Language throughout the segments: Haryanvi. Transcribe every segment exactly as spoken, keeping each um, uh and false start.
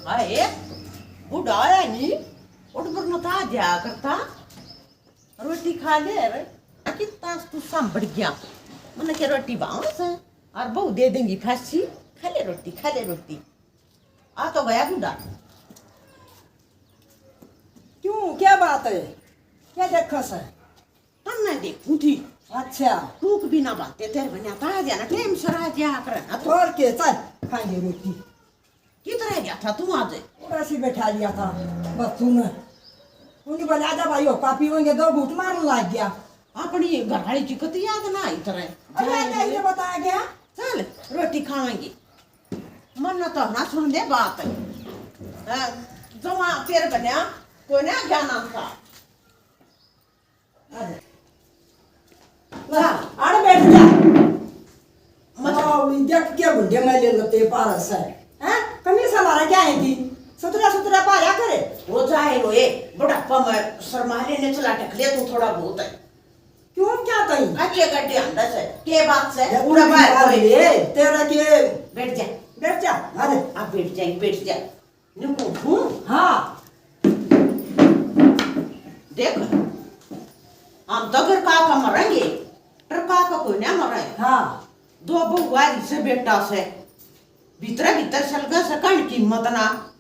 आए, बूढ़ा आया नी, उठ पर नता दिया करता, रोटी खा ले रे। कितना तू सांभड़ गया, मन्ने के रोटी बांस है, और बहू दे देंगी फांसी, खा ले रोटी, खा ले रोटी। आ तो गया बूढ़ा। क्यों, क्या बात है, क्या देखा सै? तन्ने देखूं थी। अच्छा। टूक बिना बातें तेरे बना ताजा ना, टाइम सर आ जाया करे ना तू। और के, चल, खाएंगे रोटी। किधर रह गया था तू आज? थोड़ा सी बैठा लिया था, बस तू ना। उन्हीं बोला, "आजा भाई, हो, कॉफी होंगे," दो घूंट मारने लग गया। अपनी घरवाली की कति याद ना आई तेरे। अरे, जाए क्या रे। ये बताया गया? चल, रोटी खाएंगे। मन तो ना सुन दे बात। हाँ, जमा तेरे बना, कोई ना ज्ञान था। ला, आड़ बैठ जा। मत- बावली, देख के बुढ़े में ले लते पारस है। हैं? कमीज हमारा क्या है थी? सुथरा सुथरा पाया करे। वो जाए रोए, बुढ़ापा में शर्मा लेने चला टकले तू थोड़ा बहुत है। क्यों, क्या कहीं? अच्छे गड्ढे अंदर से, के बात से? या पूरा तू बाहर बाहर कोई ले, तेरा के? बैठ जा। बैठ जा, आ दे। आप बैठ जाए, बैठ जा। न्यू कहूँ? हाँ। देख, हम तो घर का का मरेंगे, पर का का कोई ना मरे। हाँ। दो बहुआरी से बेटा से, भीतर भीतर सलगा से कण की मत ना।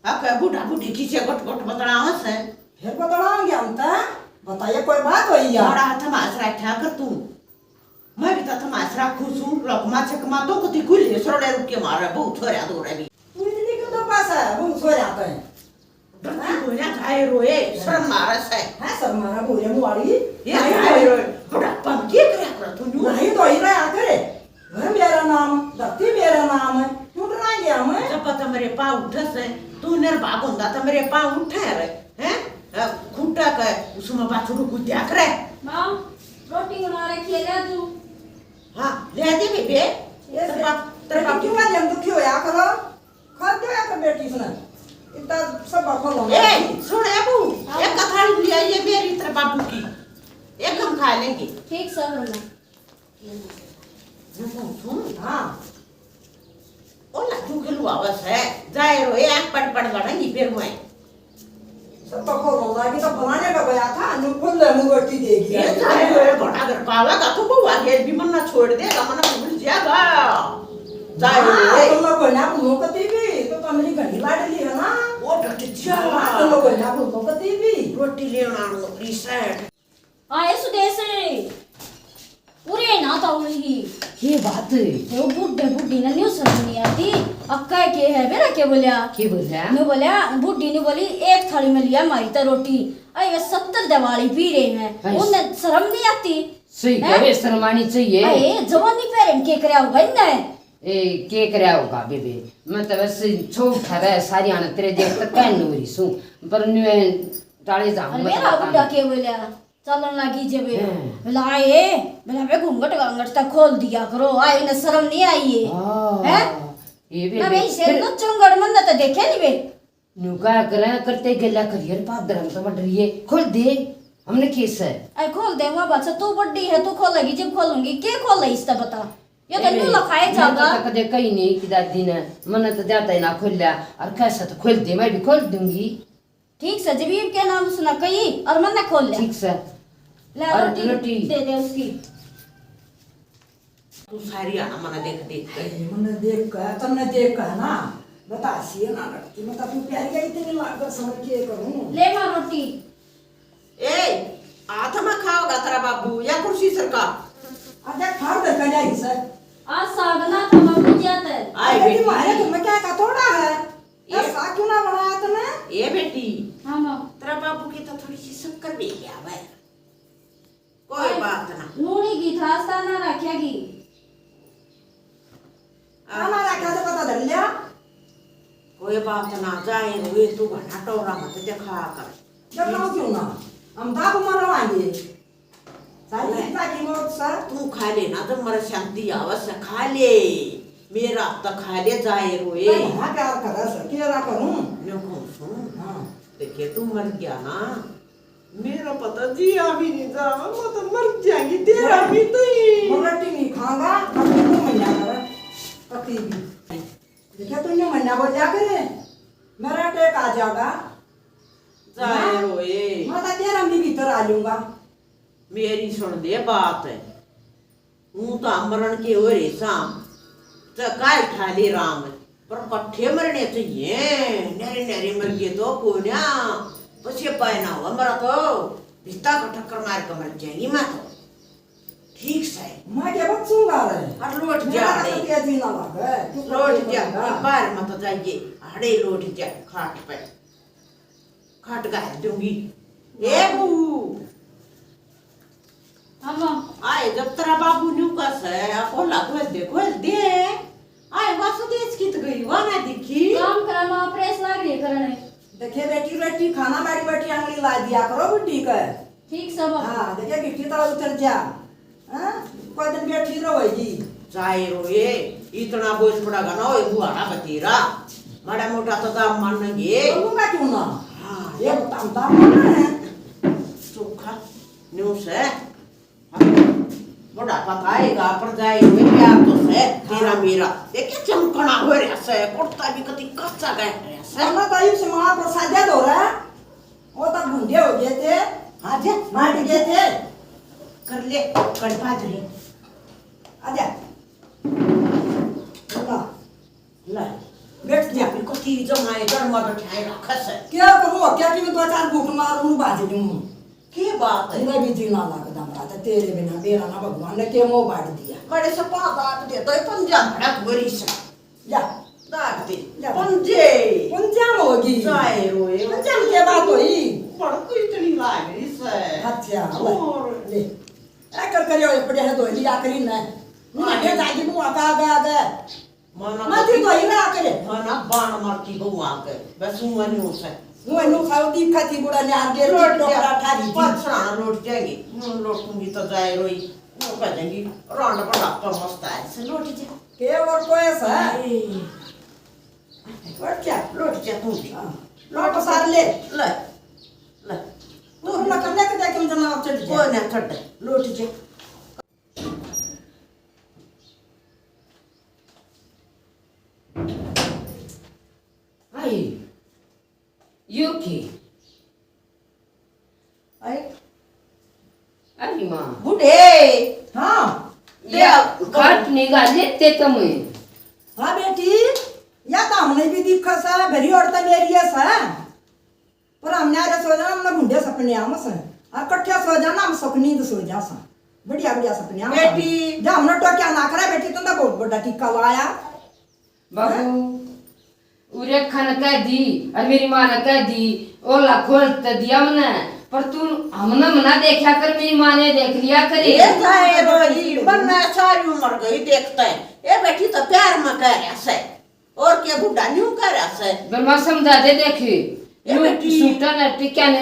हक बूढ़ा बूढ़ी किसे गोट गोट बतलावे से। फिर बतलाएंगे हम तो। बताइए, कोई बात हुई या? बड़ा हाथ मास रखा कर तू। मैं भी तो थमास राखू सूं, लोक माछे कमा तो कति खुले सरोड़े रुक के मारे, बहुत छोरा दो रे भी। तू इतनी क्यों तो पास है, बहुत छोरा तो है। डरती हाँ? हो या जाए रोए, शर्म मारे से। हाँ, शर्म मारा बोले मुआरी। ये नहीं जाए तो रोए, बुढ़ापा में के करे कर तू न्यू? नहीं तो ही रहा करे। घर मेरा नाम, धरती मेरा नाम है, क्यों डराएंगे हम? जब पता मेरे पाँव उठे से, तू निर्भाग होंदा तो मेरे पाँव उठे रे, हैं? अ, खूंटा के उसमें बाछड़ू को दिया करे। माँ, रोटी बना रखी है, ले तू। हाँ, ले दे बेबे। ये तेरे से बाप, तेरे बेटी बाप क्यों आज हम दुखी होया करो? खा दो या कर बेटी सुना। इतना सब बाप को ए, सुन ए बू, हाँ। एक कथाली भी आई है मेरी तेरे बाबू की। एक हम खा लेंगे। ठीक सर, मैं। मैं कहूँ सुन। हाँ। ओ लड्डू के लुआवस है, जाए रो, ए आँख पड़ पड़ लड़ेंगी फिर मैं। सब तो खोल होगा कि तो बनाने का गया था, नु खुद ले मुँह रोटी दे गया। ये जाए रो, ए बड़ा घर पाला का तू बउआ के भी मन ना छोड़ देगा, मन भूल जाएगा। जाए रो, हाँ, ए। तुम लोग ना भूलो कती भी, तो, तो मेरी घड़ी लाडली है ना। वो डट जा। हाँ, तुम लोग ना भूलो कती भी। रोटी लेना रो, reset। आए सुदेश, उरे ना तावली ही। ये बात है। वो बुड्ढे बुड्ढी ने न्यू समझ नहीं आती। अक्का के है, बेरा के बोल्या? के बोल्या? न्यू बोल्या, बुड्ढी ने बोली, "एक थाली में लिया मारी तो रोटी।" अरे, वे सत्तर दिवाली पी रहे हैं, अरे, उन्हें शर्म नहीं आती? सही हैं? कहे, शर्मानी चाहिए। अरे, जवानी पे के करया होगा इनने? ए, के करया होगा बेबे? मैं तो बस छो उठा रहा है, सारी आने तेरे देख तक कहन हो रही सूं, पर न्यू टाले जाऊं अरे, मैं मेरा तो बुड्ढा काम। के बोल्या? चलन लागी जे बे। हैं। बोला, "आए, बोला बे घूंघट घांघट तक खोल दिया करो, आए न शर्म नहीं आई है।" हाँ। हैं? ये भी ना बे, बे, सिर फिर न चुंगड़ मन न तो देखे नहीं बे। न्यू का करें, करते गेला करियर पाप धर्म तो बढ़ रही है। खोल दे, हमने केस है। अरे खोल दे, वहाँ बात से तू बड्डी है, तू खोलेगी जब खोलूंगी, के खोले इससे बता? ये तो ए, न्यू लखाए मैं तो जागा। तक दे कहीं नहीं कि दादी ने, मन्ने तो जाता ही ना खोल लिया, और कैसा तो खोल दे, मैं भी खोल दूंगी। ठीक से, जबीर के नाम सुना कही और मन्ने खोल ले। ठीक से। ले और रोटी रोटी? दे दे उसकी। तू सारी आना मना देख देख के। अरे, मन्ने देख के, तन्ने देख के ना, बता सी है ना लड़की, मतलब तू प्यारी का इतनी लाग समझ के करूँ। ले माँ रोटी। ए, हाथ में खाओगा तेरा बाबू या कुर्सी सरका? अरे, फाड़ दे कन्या ही सर। आज साग ना था बाबू क्या था? आई अरे, बेटी। तुम्हारे घर में क्या का थोड़ा है? ए, ऐसा क्यों ना बनाया तने? ए बेटी, हाँ माँ। तेरा बाबू की तो थोड़ी सी शक्कर भी ले आवे। कोई आ, बात ना। लूणी की ठास ता ना रखेगी। आ, ना रखा तो पता धर लिया। कोई बात ना, जाए हुए तू घना टोरा मत दिखा कर। जब ना क्यों ना, हम दाब मरवाएंगे। सारी ले। पिता की मौत सर। तू खा ले ना, जब मर शांति आवस खा ले। मेरा हक तो खा ले, जाए रोए। मैं घना प्यार करा सर, के रा करूं? न्यू कहूं सुन। हाँ। देखे तू मर गया ना, मेरा पता जी आ भी नहीं जा, मैं तो मर जाएगी, तेरा भी तो ही। मैं रोटी नहीं खाऊंगा, अब तू मन्या कर, पति भी। देखे तू न्यू मन्या बोल जा करे। जागा। जाए रोए। माता तेरा भी भीतर आ लूंगा। मेरी सुन दे बात। हूँ तो मरण के हो रे सा, तो काय ठा ले राम, पर कट्ठे मरने चाहिए। नरे नरे मर गए तो कोन्या, पछे पाए ना हुआ मरा तो, भित्ता का टक्कर मार के मर जाएगी मैं तो। ठीक से। मैं क्या बच्चों गा रहे? और लोट जा मेरा रे। तो क्या जीना लग है? तू लोट क्या जा, जीना? एक बार मत जाइए, हड़े लोट जा खाट पे। खाट घाल दूंगी। ए बहू। हाँ, माँ। आए, जब तेरा बाबू न्यू कस है, आ खोला खोल दे, खोल दे। आए, वासु देश कित गई, वहाँ ना दिखी। काम करा, माँ, प्रेस लाग रही है करने। देखे बेटी, रोटी खाना, मारी बेटी आंगली ला दिया करो बुढ़ी के। ठीक सब। हाँ, देखे गिट्टी तला उतर जा। हाँ? कोई दिन बैठी रहोगी। जाए रोए, इतना बोझ पड़ेगा ना, ओए बुहारा बतेरा। माड़ा मोटा तो दाम मानेंगे। बोलूंगा क्यों ना? हाँ, ये ये बताओ, दाम मानना है। चोखा, न्यू से। बुढ़ापा आएगा, पर जाए रोए, प्यार तो से, तेरा मेरा। देखे चमकना हो रहा से, कुर्ता भी कति कच्चा गह रहा से। चलो तो इस माँ को साजा दो रहा। वो तो भूंडे हो गए थे। हाँ जी, मार गए थे। कर ले, कर बाजरी। आजा। ला। ले। बैठ जा। इनको तीर जो माए घर में बैठाए रखा से। क्या करूँ, क्या कि मैं दो चार घूंट मारूँ, बाज लूँ। के बात है? मेरा भी जीना लगदा मरा था, तेरे बिना मेरा ना भगवान ने के मुंह बांट दिया। बड़े से पा बात दे, तो ये पंजा भड़ा गोरी से। जा। दाग दे। जा। पंजे। पंजा होगी। जाए रोए। पंजा में क्या बात हुई? बड़ कोई इतनी लाग रही से। अच्छा, और? ले। ए कर कर यो पड़े है, धो ली आखिरी में। मुंह हाँ। के जागी मुंह आगा, आगा, आगा। माना मत ही तो ही ना करे। माना बाण मारती बहू आके। बस हूँ नहीं हो सक। हूँ नहीं खाओ, दिखा थी बुढ़ा ने आगे लोट टोकरा जा। ठारी थी। पाछड़ा लोट जाएगी। हूँ लोटूंगी तो जाए रोई। वो कह देंगी, "रांड बड़ा पर मस्त है, से लोट जा।" के और कोई ऐसा है? ए। और क्या? लोट जा तू भी। हाँ। लोट सार ले। ले। ले। तू ना कर ले के देख, हम जनाब चढ़ जा। कोई ना चढ़। लोट जा। आई, यो की? आई। अरे माँ। बूढ़े। हाँ। या काट निकाल लेते तुम। हाँ बेटी, या तो हमने भी दिखा सा, भरी औरत मेरी है सा। पर हम न्यारे सो जाना, हमने भूंडे सपने आम से। और कट्ठे सो जाना, हम सुख नींद सो जा सा। बढ़िया, बढ़िया सपने आम से। बेटी। जा हमने टोक्या ना करा बेटी, तुमने बहुत बड़ा टीका लाया। बाबू, हैं? उरे खन कह दी, और मेरी माँ ने कह दी, ओला खोल तो दिया मने, पर तू हमने मना देखा कर, मेरी माँ ने देख लिया कर। ए जाए रोई, मन्ने सारी उम्र गई देखता है। ए बेटी तो प्यार में कह रहा से। और के बुढ़ा न्यू कह रहा से? बे माँ समझा दे, देख, ए न्यू बेटी। सूटा ने टिक्या ने,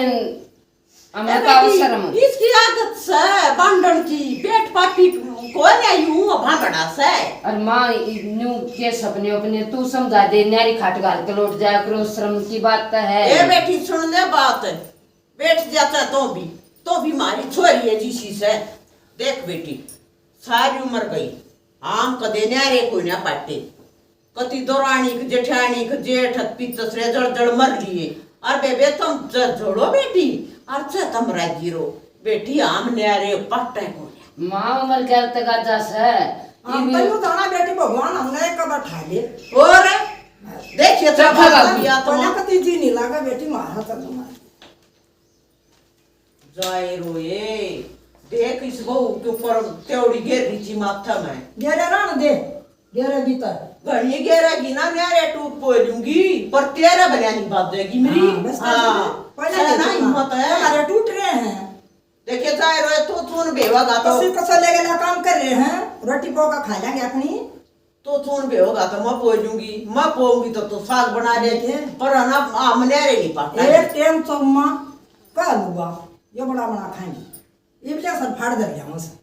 हमें ए तो बेटी, शर्म। इसकी आदत से बांधन की, बेट पापी को ले यूं भागड़ा से। और माँ, न्यू के सपने अपने तू समझा दे, न्यारी खाट घाल के लौट जाया करो, शर्म की बात तो है। ए बेटी, सुन ले बात, बैठ जाता तो भी, तो भी मारी छोरी है जिसी से। देख बेटी, सारी उम्र गई, आम कदे न्यारे कोई ना पाटे। कति दोरानी क, जेठानी क, जेठ क, पितस रे जड़ जड़ मर लिए। और बेबे तुम ज-, जोड़ो बेटी, और च तुम राजी रो। बेटी, आम न्यारे पाटे कोई। माँ उम्र गैर तगाजा से। हम इब- तैयो जाना बेटी, भगवान हमने एक बार ठा ले। और देखिए, तो देखा खा बाबू। लिया तो कोई कति जी नहीं लागा बेटी, मारा तो तुम्हारा। जाए रोए, देख इस बहू के ऊपर त्योड़ी घेर रही थी माथा में। घेरे रहन दे, घेरेगी तो। घणी घेरेगी ना, न्यारे टूट पो लूंगी, पर तेरे भल्या नहीं बाजेगी मेरी। हाँ, बस हाँ, कर दे, पहले चल ना, हिम्मत है। हमारे टूट रहे हैं। देखे जाए रोए, तू चून बेवा गा तो। कसी कसो लेके ना काम कर रहे हैं, रोटी पोका खा लेंगे अपनी। तो चून भी होगा तो मैं पो लूंगी, मैं पोऊंगी तो तू साग बना ले। ठीक है। पर है ना, आ, मन्यारे नहीं पाता। एक टाइम तो माँ कह लूंगा, ये बड़ा बना खाएंगे। ये भी सर फाड़ दे रहा हूँ सर।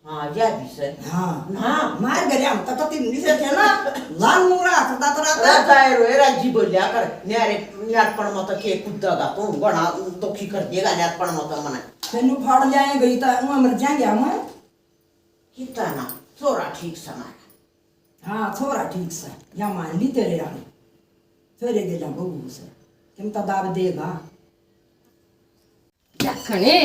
हाँ, यह भी सर। हाँ। हाँ। मार गया हम तो कति नहीं से थे ना, लाल मुंगरा करता तो रहता। अरे जाए रोए, राजी बोलिया कर, न्यारे, न्यारपण में तो के कुद्दा का तू, घणा दुखी कर देगा न्यारपण में तो मने। तेनू फाड़ ले आए गई तो वहाँ मर जाएंगे हम। कितना ना, छोरा ठीक से मारा। हाँ, छोरा ठीक से, या मान ली तेरे आने। छोरे गेला बहू से। तुम तो दाब देगा। देखने,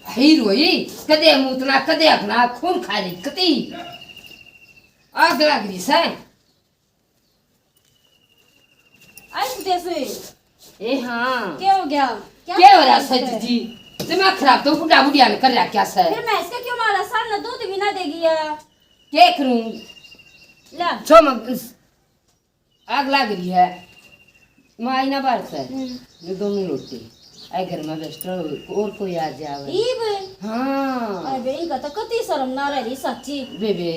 हीरोई, कदे मूतना, कदे अपना खून खा रही, कती आग लग रही से। आई सुदेश। ए हाँ। क्या हो गया? क्या क्या हो रहा है? सच जी? दिमाग खराब तो बुढ़ा बुढ़िया ने कर रहा क्या से? फिर मैं इसका क्यों मारा? साल न दूध भी ना देगी या। क्या करूं? ला। छो म-, आग लग रही है। मैं आई ना बाहर से। हम्म। ये दोनों रोटी। आई घर में बेस्ट और कोई आ जावे। ईब? हाँ। अरे बे, इनका तो कती शर्म ना रह रही सच्ची। बेबे,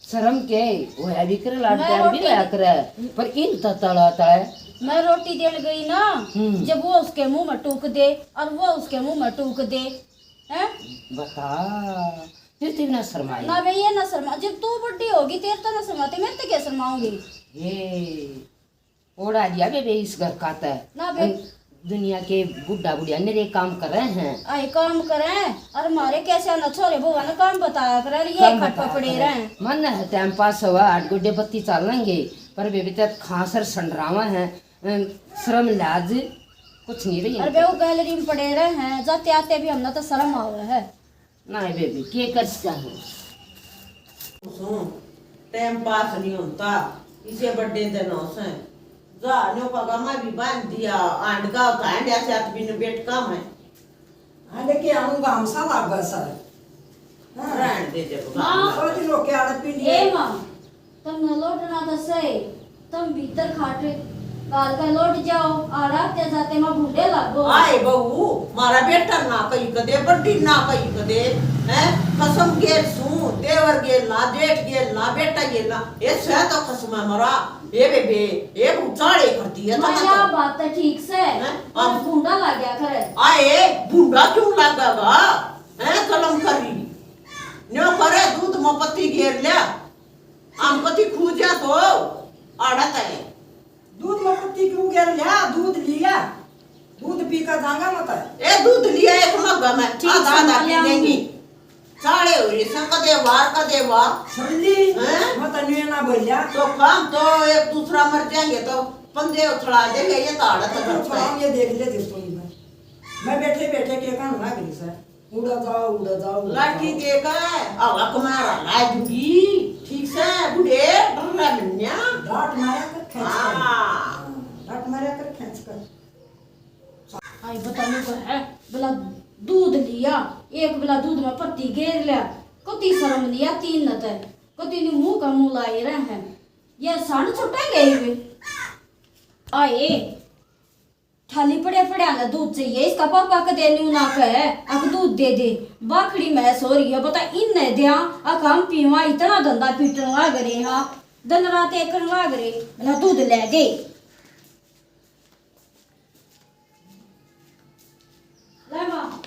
शर्म के? वो है भी करे, लाड मैं प्यार भी रोटी होया करे, पर इन तो तला तला है। मैं रोटी देने गई ना, हम्म। जब वो उसके मुंह में टूक दे और वो उसके मुंह में टूक दे, हैं? बता, फिर तू ना शर्माए। ना बे, ये ना शर्मा, जब तू बड़ी होगी, तेरे तो ना शर्माते, मेरे तो क्या शर्माऊंगी? ये ओढ़ा लिया बेबे इस घर का तै। ना बे। दुनिया के बुढ़ा बुढ़िया मेरे काम कर रहे हैं। आए काम करें, और मारे कैसे ना छोरे बुआ ने काम बताया करे, ये काम खट बताया पकड़े करे। रहे। मन है टाइम पास हुआ, आठ गोडे बत्ती चालेंगे, पर बेबे तक खांसर संडरावा है, अम, शर्म लाज कुछ नहीं रही और इनके। बे वो गैलरी में पड़े रहे हैं, जाते आते भी हमने तो शर्म आवे है। नहीं बेबी, के कर सका है? सुन, टाइम पास नहीं होता, इसे बड़े दिन हो से। जा, न्यो पगा मैं भी बांध दिया, आंड का होता है, ऐसे आदमी ने बेट काम है। हाँ, लेके आऊंगा, हमसा लागा सर। हाँ। रहन दे जब माँ। गाना। बहुत लोग के आड़ पी लिए। ए माँ, तमने लौटना तो सही, तम भीतर खाट घाल कर लौट जाओ, आड़ा ते जाते माँ भूंडे लागो। आए बहू, मारा बेटा ना कही कदे, बड्डी ना कही कदे, हैं? कसम गेल सूं, देवर गेल ना, जेठ गेल ना, बेटा गेल ना, ये सह तो खसम है मरा। ए बेबे, ए भूचाले कर दिया था माया तो। बात तो ठीक से, हैं? पर अब भूंडा लाग्या करे। आए, भूंडा क्यों लागेगा? हैं, कलम करी। न्यो करे, दूध में पत्ती घेर लिया। आम पत्ती खूजा तो आड़ा तय। दूध में पत्ती क्यों घेर लिया? दूध लिया, दूध पी का जागा मत। ए, दूध लिया एक मग्गा में, ठीक आधा से आधा पी लिया। लेंगी। चाले हो रही से, कदे वार, कदे वार। समझी? हैं? मैं तन्ने ना बोलिया। तो काम तो एक दूसरा मर जाएंगे तो पंजे उछड़ा देंगे, ये तो आड़त तो करता है। ये देख ले, देखो ही मैं। मैं बैठे बैठे के काम ना करी सर। उड़ा जाओ, उड़ा जाओ, उड़ा लाठी जाओ। देकर हवा को मारा ला दूंगी। ठीक से बूढ़े डरना मन्या। डांट मारा कर खींच कर। हाँ। हाँ, डांट मारा कर खींच कर। आई बताने को है, बोला दूध लिया, एक बोला दूध में पत्ती घेर लिया, कती शर्म लिया तीन न तै, कती नी मुंह का मुंह लाई रहे हैं, ये सान छुट्टा गए वे। आए थाली पड़े पड़ा ने दूध चाहिए, इसका पापा कदे न्यू ना कहे, अक दूध दे दे, बाखड़ी में सो रही है, बता इन ने दिया, अक हम पीवा, इतना धंधा पीटन लाग रहे हैं, दिन रात एक लाग रहे, ना दूध ले दे। ले माँ।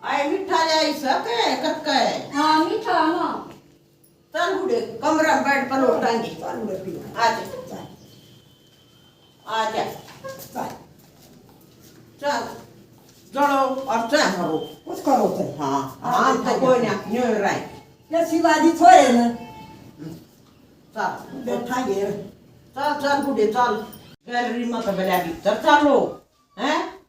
आए मीठा ले आई सके करके। हाँ, मीठा माँ। चल बूढ़े, कमरा में बैठ पर लोटांगे। चल बूढ़े पी। आ जा। चल। आ जा। चल। चल। जड़ो और चाय मरो। कुछ करो तो। हाँ, आ हाँ, जा, तो आ कोई जा। ना, न्यू राय। ये शिवाजी थोड़े ना। चल। बैठा ये। चल, चल बूढ़े, चल। गैलरी में तो बला भीतर चलो। हैं?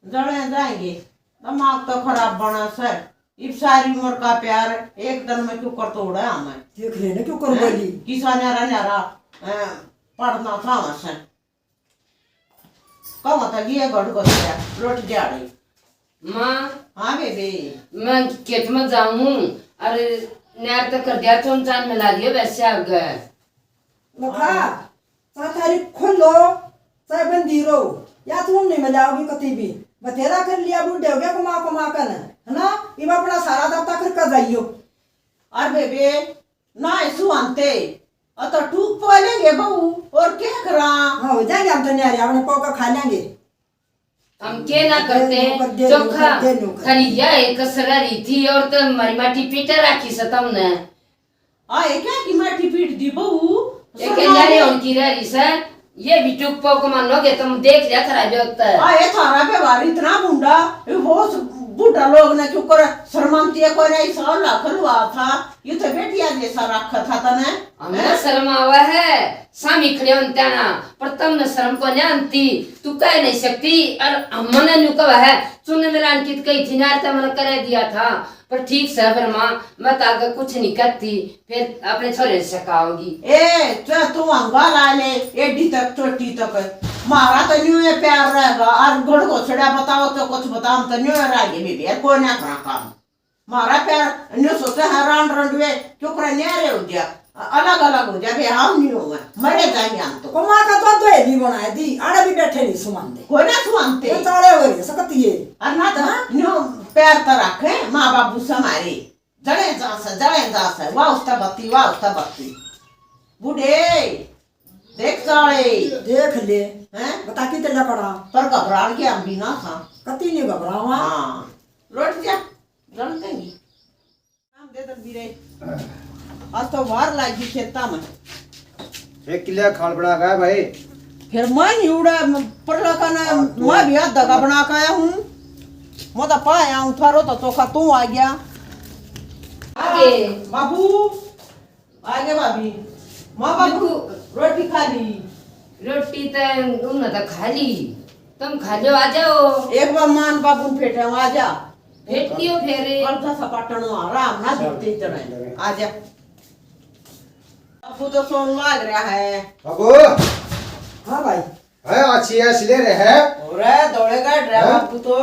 जड़े जाएंगे। दिमाग तो खराब बना सर। इब सारी उम्र का प्यार एक दिन में क्यों कर तोड़ा हमें? देख लेने क्यों कर हैं? बोली? किसा न्यारा न्यारा, अ, पढ़ना था वैसे। कहो तो ये गड़ गड़ गया, लौट जा रही। माँ। हाँ बेबे। मैं खेत में जाऊँ, अरे नहर तक कर दिया, चौन चान मिला दियो वैसे आ गए। लखा, चाहे थारी खोलो, चाहे बंदी रो, या तू नहीं मिलाओगी कती भी। बतेरा कर लिया, बूढ़े हो गया, कमा कमा कर, है ना? इब अपना सारा दबता कर कर जाइयो। और बेबे, ना ऐसू आंते, और तो टूक पो लेंगे बहू, और क्या करा? हाँ, हो जाएंगे हम तो न्यारे, अपने पो का खा लेंगे। हम के ना करते, दे नौकर, दे चोखा, नौकर, दे नौकर। थारी या एक कसर रही थी, और तो हमारी माटी पीटे राखी से तुमने। आए क्या की माटी पीट दी बहू? ये सुना के न्यारे दे। उनकी रह रही से, ये भी चुप पो को मानोगे तुम, देख लिया थारा व्यवहार। आए थारा व्यवहार इतना भूंडा, ये बहुत बूढ़ा लोग ने क्यों कर शर्माती है, कोई नहीं, साल लाख लुआ था, ये तो बेटिया जैसा रखा था तने। हमें हैं? शर्म आवे है, सामी खड़े होन त्याना, पर तमने शर्म को नहीं आती, तू कह नहीं सकती, और हमने न्यू कहा है, चुने मिलान की तो कही थी, नार ते मैंने करे दिया था, पर ठीक से फिर माँ, मैं तो आगे कुछ नहीं कहती। फिर अपने छोरे से कहोगी। ए, तो तू हंगा ला ले, एडी तक, चोटी तक। मारा तो न्यू है प्यार रहेगा, और गुड़ घोसड़ा बताओ तो कुछ बताओ तो न्यू है रागे में भी, कोई ना करा काम। मारा प्यार न्यू सोचे है रान रंडवे, क्यों करे न्यारे हो गया, अलग अलग हो जा, बे हम नहीं होगा, मरे जाएंगे हम तो। कमा का तो दुहेली बनाए दी, आड़े भी बैठे नहीं सुमानते। कोई ना सुमानते। ये चाले हो रही है, सकती है। और ना तो हाँ? न्यू प्यार तो रखे, माँ बाबू से हमारे। जड़े जा से, जड़े जा से, वाह उस्ता बत्ती, वाह उस्ता बत्ती। बूढ़े, देख साले। देख ले। हैं? बता की तेला पड़ा। पर घबरान के हम भी ना था। कती नहीं घबरावा। हाँ। लौट जा, जलते नहीं। नाम दे दे बीरे। आज तो वार लागी खेता में। एक किले खाल बना गया भाई। फिर मैं नहीं उड़ा, परला का ना, हाँ, तो मैं भी आधा का बना के आया हूँ। मैं तो पाया हूँ, थारो तो चोखा तू आ गया। आगे। बाबू, आगे भाभी। माँ बाबू, देखो। रोटी खा ली? रोटी तो उन्होंने तो खा ली, तुम खा लो, आ जाओ। एक बार मान बाबू ने फेटा, आ जा। भेट लियो फेरे। कल था सपाटन आराम ना चल, दिखते इतने। आ जा। बाबू तो सोन लाग रहा है। बाबू। हाँ भाई। है, अच्छी है, सिले रहे है। अरे, दौड़े का डरा हैं? बाबू तो।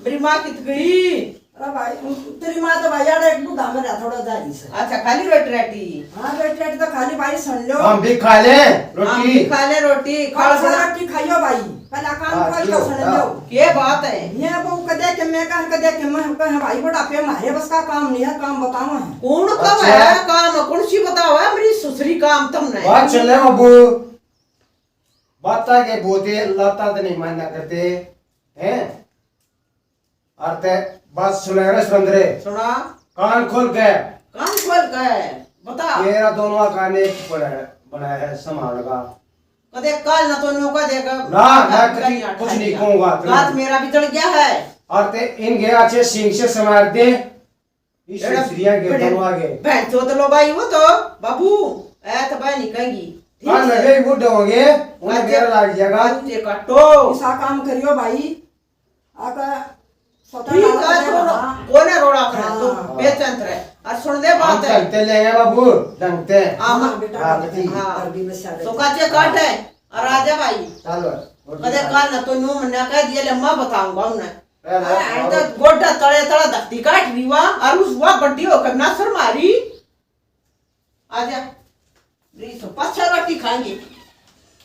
मेरी माँ कित गई? अरे भाई, तेरी माँ तो भाई यार एक बूढ़ा में रहा, थोड़ा जारी से। अच्छा, खाली रोटी राटी? हाँ, रोटी राटी तो खाली भाई, सुन लो। हम भी खा ले हम भी रोटी। खा ले रोटी, खा खाल सा बना। रोटी खाइयो भाई, पहला काम हाँ, कर लो, ठीक सुन है। लो। के बात है? ये वो कदे के मैं कह, कदे के मैं कह, भाई बुढ़ापे मारे बस का काम नहीं है, काम बताओ है। कौन का अच्छा। है काम? कौन सी बताओ है? मेरी सुसरी काम तुमने। बात चल रहा बाबू, बात के बोते लाता तो नहीं मानना करते हैं। अर ते बात सुने रे सुंदरे। सुना। कान खोल के। कान खोल के। बता। मेरा दोनों कान एक पड़ा है, बना है संभाल का। कदे काल ना तो न्यू कह देगा। ना, ना, कभी कुछ नहीं कहूंगा तुम्हें। हाथ मेरा भी जल गया है। और ते इन गया अच्छे सिंग से समार दे। इस एड़ा सुसरिया के बड़े बनवा के। बहन चोद लोग आई वो तो, बाबू, ऐ तो भाई नहीं कहेंगी। ठीक कान से। लगे बूढ़े होंगे, उन्हें अच्छा। बेरा लाग जाएगा। अच्छे काटो। ऐसा काम करियो भाई। आका ठीक है, तो कोने रोड़ा करे, हाँ। तू बेचैन रहे। और सुन दे बात है। ढंग ते लेंगे बाबू, ढंग ते। हाँ, हाँ, बेटा, हाँ, ढंग ते। हाँ। अरबी में सारे तो काचे काट है, और राजा भाई। चलो, और कदे दिखा। काल ना तो न्यू मन्ना कह दिया, ले मैं बताऊंगा उन्हें। अरे, अरे, अरे, तो गोड्डा तले तले धरती काट रही हुआ, और उस हुआ बड्डी होकर ना शर्मा रही। आजा, रीस पाछा रोटी खाएंगे।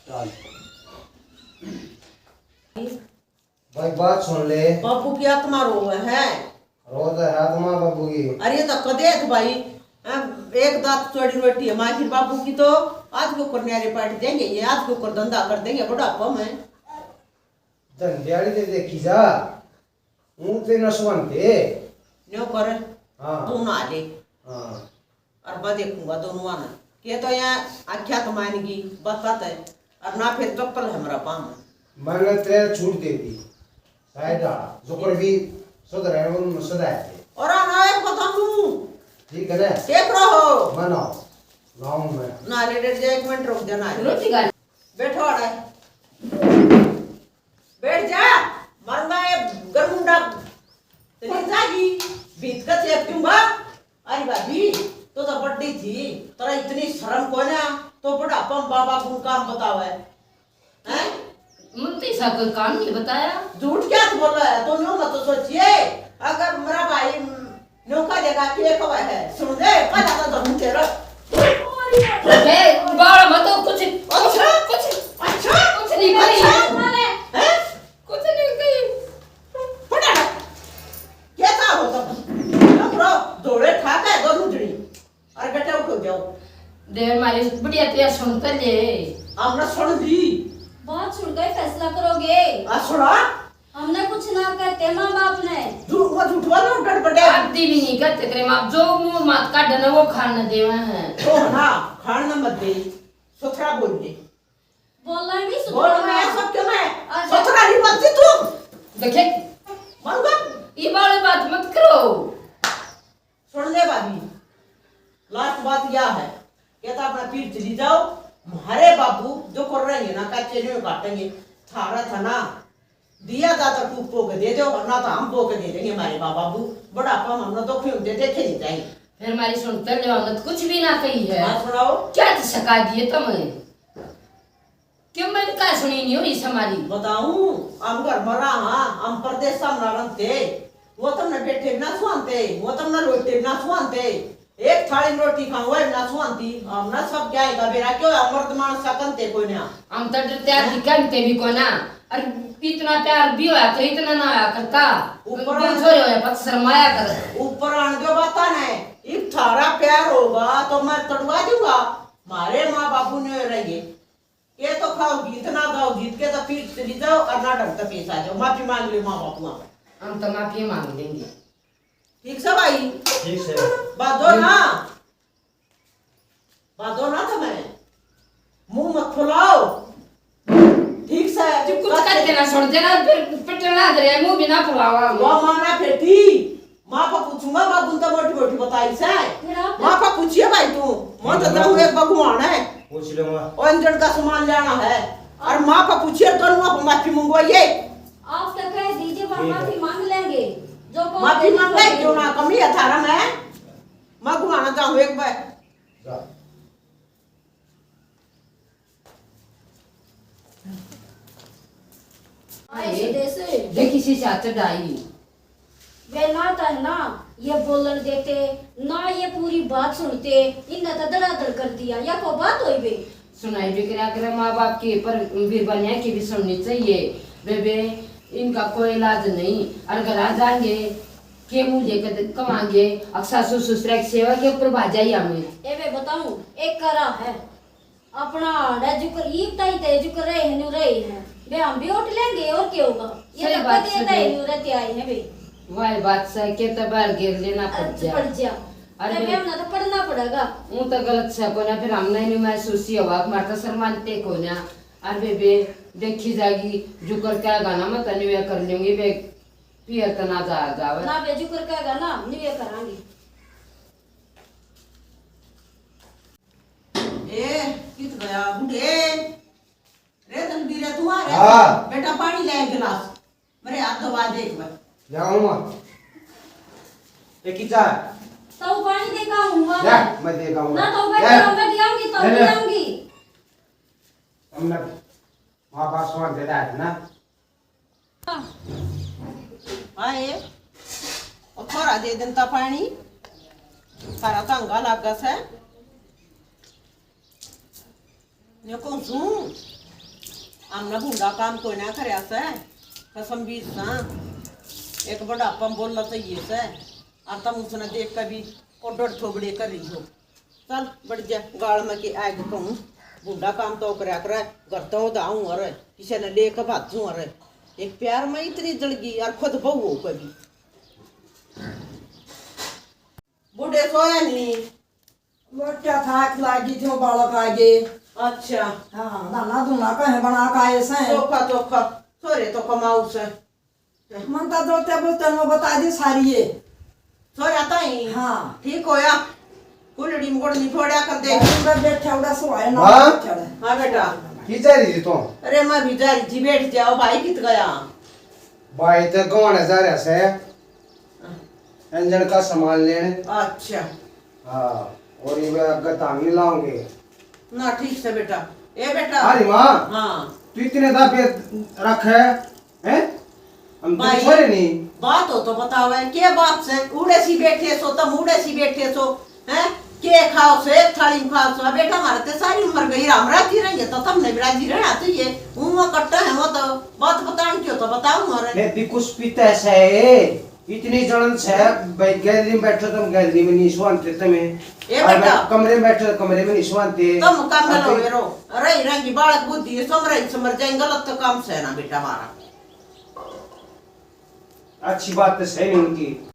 चल। भाई, बात सुन ले। बाबू की आत्मा रोवे है। रोज है आत्मा बाबू की। अरे, ये तो कदे थे भाई, हैं, एक दांत चोड़ी रोटी है, माँ की बाबू की तो आज के ऊपर न्यारे पाट देंगे, ये आज के ऊपर धंधा कर देंगे बुढ़ापा में। धंधे वाली ते देखी जा, हूँ ते नसवंते। न्यो कर, हाँ। तू ना ले। हाँ। और मैं देखूंगा दोनों आना। के तो यहाँ आख्या तो मान गई, बता ते। और ना फिर चप्पल है हमारा पाँव में। मैंने तेरे छूट दे दी। साइड आ, जो कर भी सुधर है, वो सुधार दे। और आना एक बता तू। ठीक है ना? देख रहो। मनाओ। लाऊं मैं। ना ले, डर जा, एक मिनट रुक जा, ना ले। रोटी खा। बैठो आड़े। बैठ जा, मरना है गरमुंडा। चली जागी, भीत का चेप दूंगा। अरे भाभी, तो तो बड्डी थी, तेरा इतनी शर्म कोन्या, तो बुढ़ापा में बाबा गुण काम बतावे। हैं? मुंती सा कोई काम नहीं बताया। झूठ क्या तू बोल रहा है? तू न्यू मत सोचिए, अगर मेरा भाई न्यू का जगह के कवा है, सुन ले, पहला तो धमू तेरा। ए, बाल मत कुछ, अच्छा, कुछ, अच्छा, कुछ नहीं कही। अच्छा, हैं? कुछ नहीं कही। फटाफट। क्या था वो सब? रो, रो, दौड़े ठाक है दोनों जनी। अरे बेटा उठो जाओ। देर मारी बढ़िया तैयार सुन कर ले। हमने सुन ली। बात सुन कर फैसला करोगे? आ सुना। हमने कुछ ना कहते माँ बाप ने। झूठ, वो झूठ वाला उठड़ पड़े। आदि भी नहीं कहते तेरे माँ, जो मुंह मात काढे ना वो खान न देवे हैं। तो ना, खान न मत दे, सुथरा बोल दे। बोलना भी बोल सुथरा मैं ना। सब क्यों मैं? अच्छा। सुथरा नहीं बनती तू। देखे? मन कर। ये वाली बात मत करो। सुन ले भाभी, लास्ट बात यह है, कहता अपना पीर चली जाओ, म्हारे बाबू जो कर रहे हैं ना, कच्चे न्यू काटेंगे। थारा था ना, दिया जाता टूक पो के दे दो, वरना तो हम पो के दे देंगे हमारे माँ बाबू। बुढ़ापा में हम ना दुखी होते देखे नहीं जाएंगे। फिर हमारी सुनते ले औरत कुछ भी ना कही है। हाँ, सुनाओ। क्या तो सका दिए तुम? क्यों, मैंने कहा सुनी नहीं हो इस हमारी? बताऊं, हम घर में रहा, हम परदेसा में ना रहते, वो तुमने बैठे भी ना सुहानते, वो तुमने लोटे भी ना सुहानते, एक थाली में रोटी खाऊं, वह भी ना सुहानती। हम ना सब क्या है का बेरा, क्यों है, मर्द मानस सा कनते कोई ना। हम तो डरते आदि कनते भी कोई ना। और इतना प्यार भी होया तो इतना ना होया करता। ऊपर भी आन-, छोरे होया, पत शर्माया कर। ऊपर आन दो बाता ने, इब थारा प्यार होगा तो मैं तड़वा दूंगा। म्हारे माँ बाबू ने रहिए, ये तो खाओ गीत ना गाओ, गीत के तो पीर चली जाओ और ना ढंग से पेश आ जाओ। माफी मांग लो माँ बापुआ में। हम तो माफी मांग लेंगे। ठीक से भाई? ठीक से। बादो ना, बादो ना तुम्हें, मुंह मत फुलाओ। ठीक से। जब कुछ करते ना सुनते ना, फिर पिटना दे, मुंह भी ना फुलावा। वो माना बेटी, माँ का पूछूंगा, बाबू ने तो मोटी मोटी बताई से। फिर आप माँ का पूछिए भाई तू, मैं तो जाऊँ एक भगवान है। पूछ लूंगा। और अंजन का सामान लेना है। और माँ का पूछिए, दोनों आप माफी मंगवाइए। आप तो कह दीजिए, हम ठीक है। माफी मांग लेंगे। जो को माफी मांग ले, क्यों ना कमी है थारा में? मैं घुमाना चाहूँ एक बार। जा। आए सीधे से। देख इसी से चढ़ाई। वे ना तो है ना ये बोलन देते, ना ये पूरी बात सुनते, इनने तो धड़ाधड़ कर दिया। या को बात होई बे? सुनाई भी करा करे माँ बाप की, पर बीरबानिया की भी सुननी चाहिए। बेबे, इनका कोई इलाज नहीं। और घर आ जाएंगे, के मुंह लेकर कमाएंगे? अक सासू ससुरा की सेवा के ऊपर भाजा ही हमें। ए बे बताऊं, एक करा है। अपना आड़े जुकर, ईब ताई ते जुकर रहे हैं, न्यू रहे हैं। बे हम भी उठ लेंगे, और क्या होगा? ये सही तो बात कदे से ताई बे। न्यू रहते आए हैं बे। वही बात से, के तो बाहर गिर लेना पड़ अच्छा, जा। पड़ जा। अरे अरे बे, बे, हमने तो पढ़ना पड़ेगा। वो तो गलत से कोना, फिर हमने नहीं महसूस ही हुआ, हमारे तो शर्मानते कोना। अरे बे, बे, देखी जाएगी, जुकर क्या गाना मैं तन्यू या कर लूंगी बे, पियर तना जा जावे। ना बे, जुकर क्या गाना, न्यू या करांगी। ए, कित गया बूढ़े? रे धनबीरे, तू आ रे। हाँ। बेटा, पानी ले एक गिलास। मेरे हाथ धोवा दे एक बार। ले आऊँ माँ। ए, किचा? तो पानी दे का हूँ, माँ। ले, मैं दे का हूँ। ना तो ले। बैठी, मैं ले आऊंगी, तो ले, ले ले। आऊंगी। हमने माँ बाप स्वान दे रहा है ना। आए, ओ थोड़ा दे देता पानी, थारा तो हंगा लागा सै। ने कहूँ सूं, हमने भूंडा काम कोई ना करया सै, कसम बीज सा, एक बुढ़ापा में बोलना चाहिए सै, और तुम उसने देख के भी ओडोड थोबड़े कर रही हो। चल, बढ़ जा, गाल में के आग कहूँ, भूंडा काम तो करया करे, घर तो उदाऊँ अरे, किसी ने लेके भाजूँ अरे। एक प्यार में इतनी जलगी और खुद बहू हो कभी। बूढ़े सोया नहीं। मोटा था, आँख लागी थी, वो बालक आ गए। अच्छा। हाँ, दाना दूना कहे बना का आए सै। चोखा, चोखा, सोरे तो कमाऊ सै। मन तो दोते बोलते नो बता दी सारी ये। सोरा ताई। हाँ। ठीक होया। कुलड़ी में गुड़ नहीं फोड़ा कर दे। उधर बैठा, उधर सोए ना। हाँ? बैठा है। हाँ बेटा। की जा रही थी तू? अरे मैं भी जा रही थी, बैठ जाओ भाई, कित गया? भाई तो गवाने जा रहा से। हाँ। इंजन का सामान लेने। अच्छा। हाँ, और ये आगे धान नहीं लाओगे। ना, ठीक से बेटा। ए बेटा। अरे माँ। हाँ। तू इतने दाबे रखे। हैं? हम तो भाई, छोरे नहीं। बात हो तो बतावे, के बात से? उड़े सी बैठे सो, तम उड़े सी बैठे सो, हैं? के खाओ सो, एक थाली में खाओ सो। बेटा, हमारे ते सारी उम्र गई, राम राजी रही है, तो तमने भी राजी रहना चाहिए। वो कट्टा है, वो तो बात बतान क्यों तो बताओ हमारे। मैं भी कुछ पीता है से, इतनी जलन से, भाई गैलरी में बैठो तुम, गैलरी में नहीं सुनते तुम्हें। ए और बेटा। कमरे में बैठो, कमरे में नहीं सुनते। तुम कमरे हाँ, लो तो मेरो, रही रहेंगी बालक बुद्धि, समर समर जाएंगे, गलत तो काम से ना बेटा हमारा। अच्छी बात तो सही नहीं उनकी।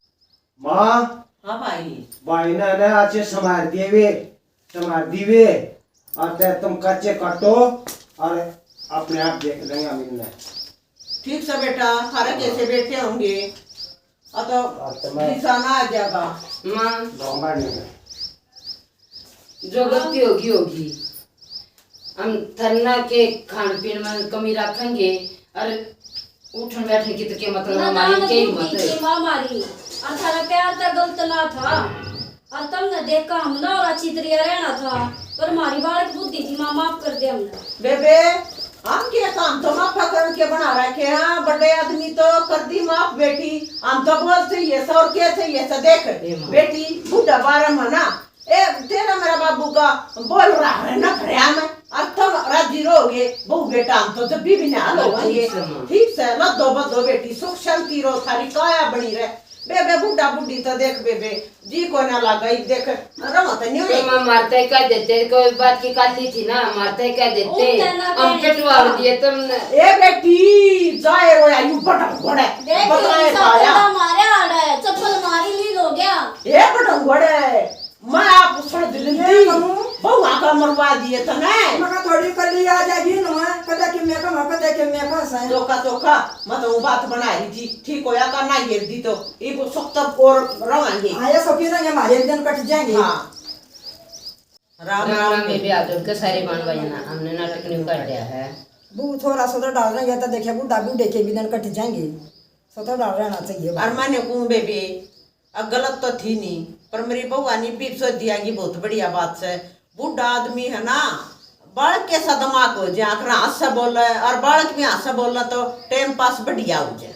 माँ। हाँ भाई। भाई ने ना आज संभाल दिए वे, संभाल दी वे, और ते तुम कच्चे काटो और अपने आप देख लेंगे हम इनने। ठीक से बेटा, थारे कैसे बेटे होंगे? आ तो और तो मैं निशाना आ जाएगा। माँ, दो महीने में। जो गलती होगी, होगी। हम थरना के खान पीन में कमी रखेंगे और उठन बैठने की तो क्या मतलब, ना, हमारी ना, क्या नहीं हिम्मत है? थी माँ हमारी, और थारा प्यार तो गलत ना था, और तुमने देखा हम ना और अच्छी तरह रहना था, पर हमारी बालक बुद्धि थी माँ, माफ कर दे हमने। बेबे, हम के काम तो माफा करन के बना रखे हैं, बड़े आदमी तो कर दी माफ बेटी, हम तो बोल चाहिए सौ और के चाहिए से देख ए माँ। बेटी, बूढ़ा बारह मना, ए, तेरा मेरा बाबू का बोल रहा है ना भरया में, और तुम राजी रहोगे, बहू बेटा हम तो जब भी बिना हाँ, होंगे। ठीक से माँ। ठीक से, लद्दो बद्दो बेटी, सुख शांति रहो, थारी काया बनी रहे। बेबे, बूढ़ा बूढ़ी तो देख बेबे, जी को ना लागा, इब देख, रवा तो नहीं तो होए। माँ मारते कह देते, कोई बात की काली थी ना, मारते कह देते, उनका ना हम कहने पिटवा की दिए तुमने। ए बेटी, जाए रोया, यू बड़ा घोड़ा, देख, बताए इंसान पाया। बंदा मारे आड़े, चप्पल मारी लील हो गया। ए बड़ा घोड़ा, मैं आप सुन दिल ये दी। कहूँ? बहुआ का मरवा दिए तने। मका थोड़ी कली आ जाएगी ना, कदे कि मैं कहूँ, कदे कि मैं कहूँ सै। धोखा, धोखा, मैं तो बात बना रही थी, ठीक होया का ना ये दी तो, इब सुख तब और रवांगे। हाँ, ये सभी रंगे हमारे एक दिन कट जाएंगे। हाँ। राम राम राम राम। बेबे, हाथ जोड़ के सारे बाण भाई ना, हमने नाटक न्यू कर दिया है। बू थोड़ा सा तो डाल रहा है, तो देखे बूढ़ा बूढ़े के भी दिन कट जाएंगे, सो तो डाल रहना चाहिए। और मैंने कहूँ बेबे, अब गलत तो थी नहीं, पर मेरी बहू आनी भी सोच दिया कि बहुत बढ़िया बात से। बूढ़ा आदमी है ना, बालक के सा दिमाग हो जाए, अगर हंस से बोले और बालक भी हंस से बोले तो टाइम पास बढ़िया हो जाए।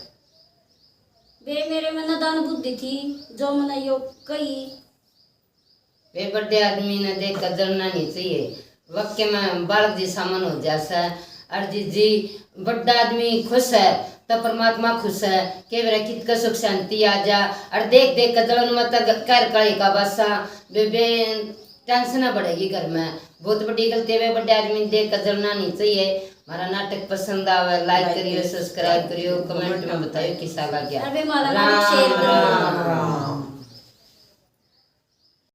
वे मेरे में नादान बुद्धि थी, जो मैंने यो कही। वे बड़े आदमी ने देख कर जलना नहीं चाहिए। वाक्य में बालक जी सामन हो जा सै। और जी, जी, बड़ा आदमी खुश है तो परमात्मा खुश है। के बेरा कित का सुख शांति आ जा। और देख देख कर जलन मत कर, कले का बसा। बेबे, टेंशन बढ़ेगी घर में। बहुत बड़ी गलती है, वे बड़े आदमी देख कर जलना नहीं चाहिए। हमारा नाटक पसंद आवे, लाइक करियो, सब्सक्राइब करियो, कमेंट में बताइयो किसा लग गया। अरे, हमारा नाटक शेयर करियो। राम राम।